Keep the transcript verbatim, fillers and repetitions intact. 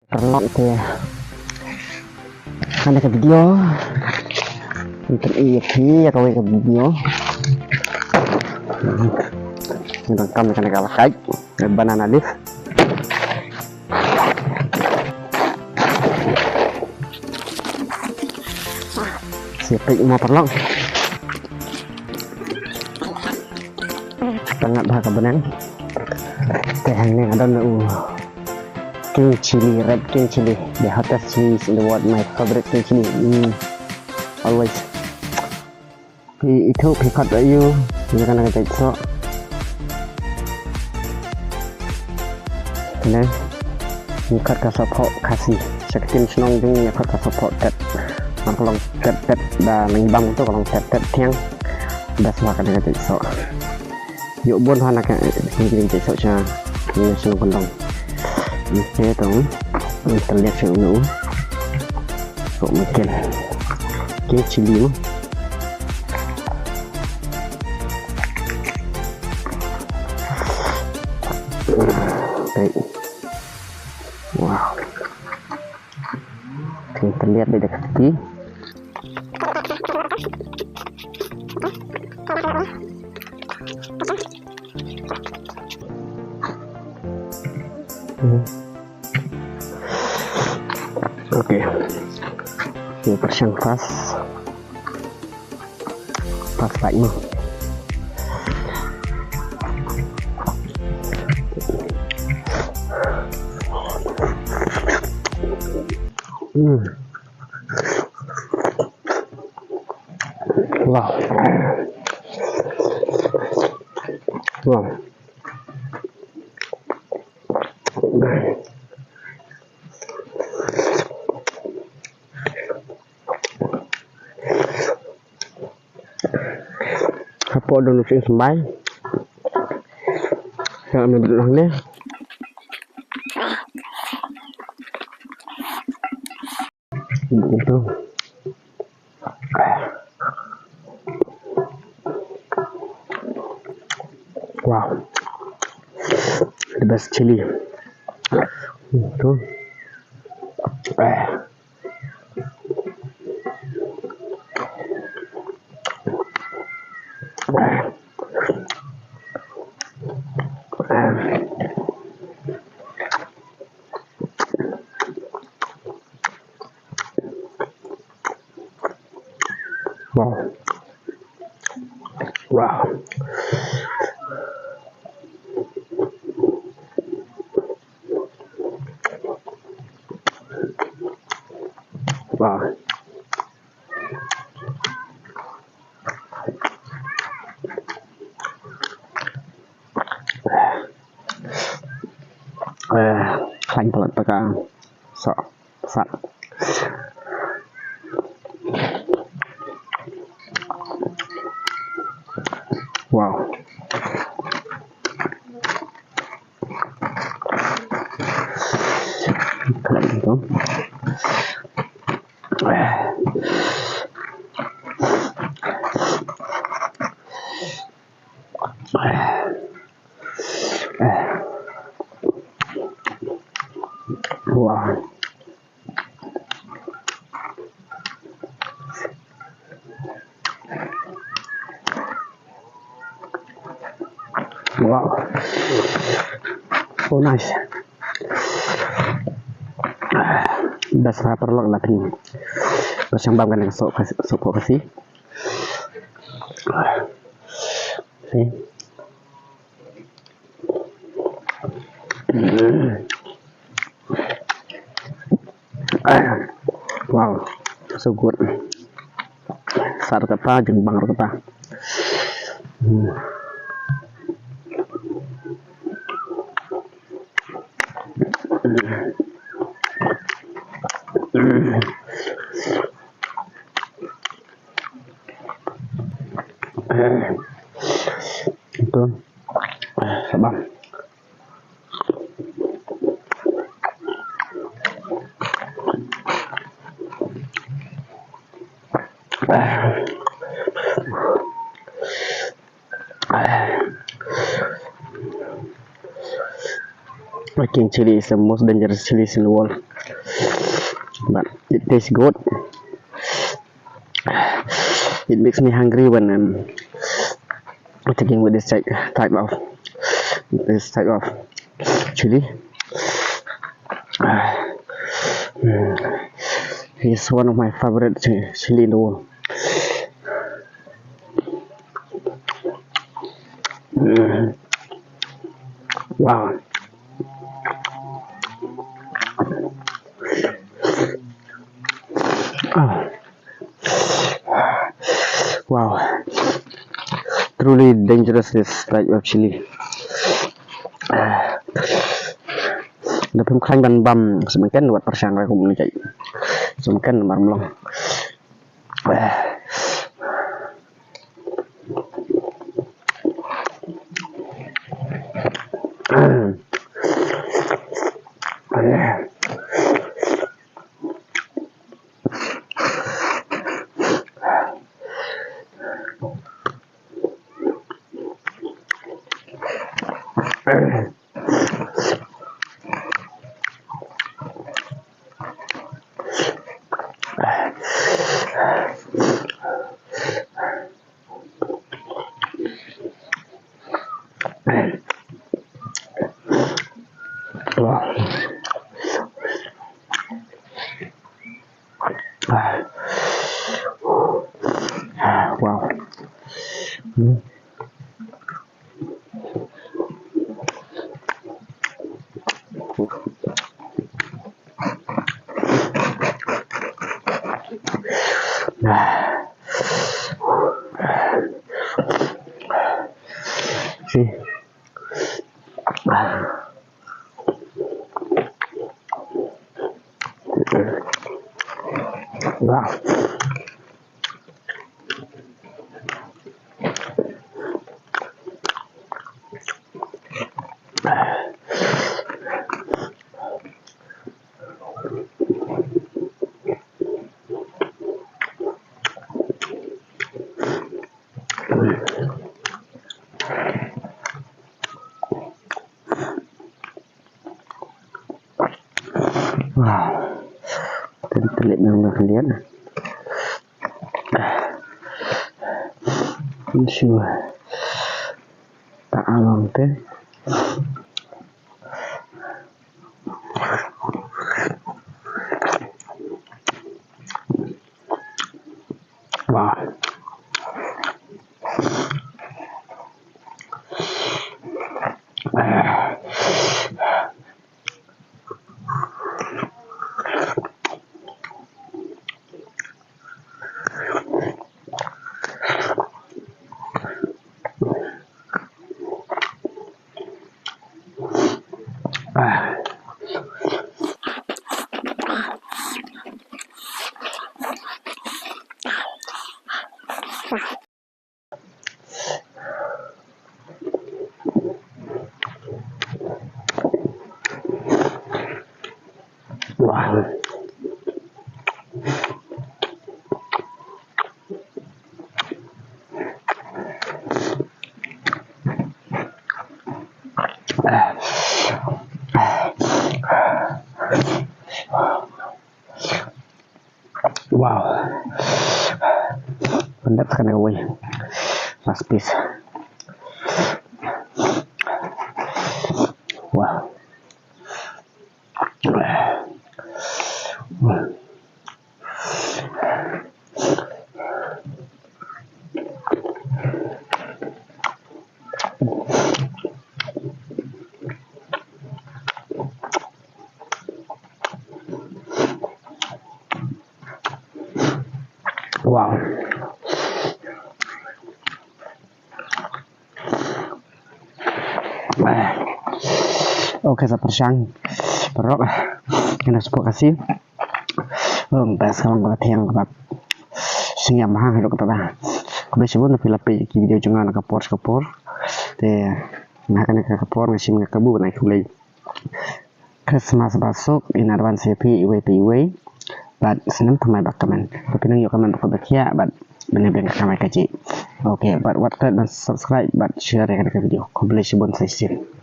Paralok, te ha kane ka video ngan pyni ïa phi ïa kawei ka video. Ngi donkam ïa kane ka la kait, banana leaf. Sa peit mo paralok. Tang ngat bha ka bneng. Te hangne nga don u king chili, red king chili, the hottest chilies in the world, my favorite king chili. Mm. Always. Phi ithuh, phi khot ïa u ïa kane ka jait soh. Ne, ngi khot ka sohphoh Khasi. Sha ka ktien shnong jong ngi ngi khot ka sohphoh Tet. Ngan ka long Tet Tet da ngi bam to ka long Tet Tet thiang. Da swa kane ka jait soh. Ïoh bun ha na ka, ka jait soh sha, sha ngi shnong Kyndong. Te to ngi tyrliat sha u. Soh mungkin. King chili mo. Baik. Wow. King tyrliat dei da ka kti. Hmm. Okay. Ngi pyrshang fast. Fast like mo. Hmm. Wow. Wow. Hapoh don u symbai. Sa me bit hangne. Gitu. Wow. The best chili. Tuh. Eh. Wow. Wow. Wow. Eh, khlaiñ palat bha ka soh. Sa. Wow. Khlaiñ tu. Wow. Wow. So nice. Best rapper lok la phi. Best yang bam kan soh, sohphoh Khasi. See? Wow, so good. Sar kata, jynbang kata. Hmm. Ito. Sabar. King chili is the most dangerous chili in the world. But it tastes good. It makes me hungry when I'm taking with this type, type of, this type of chili. Mm. It's one of my favorite chi-, chili in the world. Mm. Wow. Ah. Wow. Truly dangerous this type of chili. Ah. Da phim khlaiñ ban bam, sa mynken wat pyrshang ruh kumne jait. Sa mynken mar mlong. Ah. Wow. Hmm. See? Wow. Wow. Tadi telik nang dah lihat. Sure. Tak along teh. Wow. Wow. Wow. Pyndep sa kane kawei. Last piece. Wow. Wow. Okay, sa pyrshang. Paralok. Kane ka spok Khasi. Um, best ka long kaba thiang kaba sngewbha haduh katta. Khublei shibun na phi la peit ki video jong nga na ka por sha ka por. Te na kane ka por nga shim nga kabu ban ai khublei Christmas basuk in advance ïa phi iwei pa iwei. Bad snem thymmai ba kmen. Ba phin nang ïoh ka met ba khuid ba khiah bad ban ïa beng ka kamai kajih. Okay, bad wat klet ban subscribe bad share ïa kane ka video. Khublei shibun sa shisien.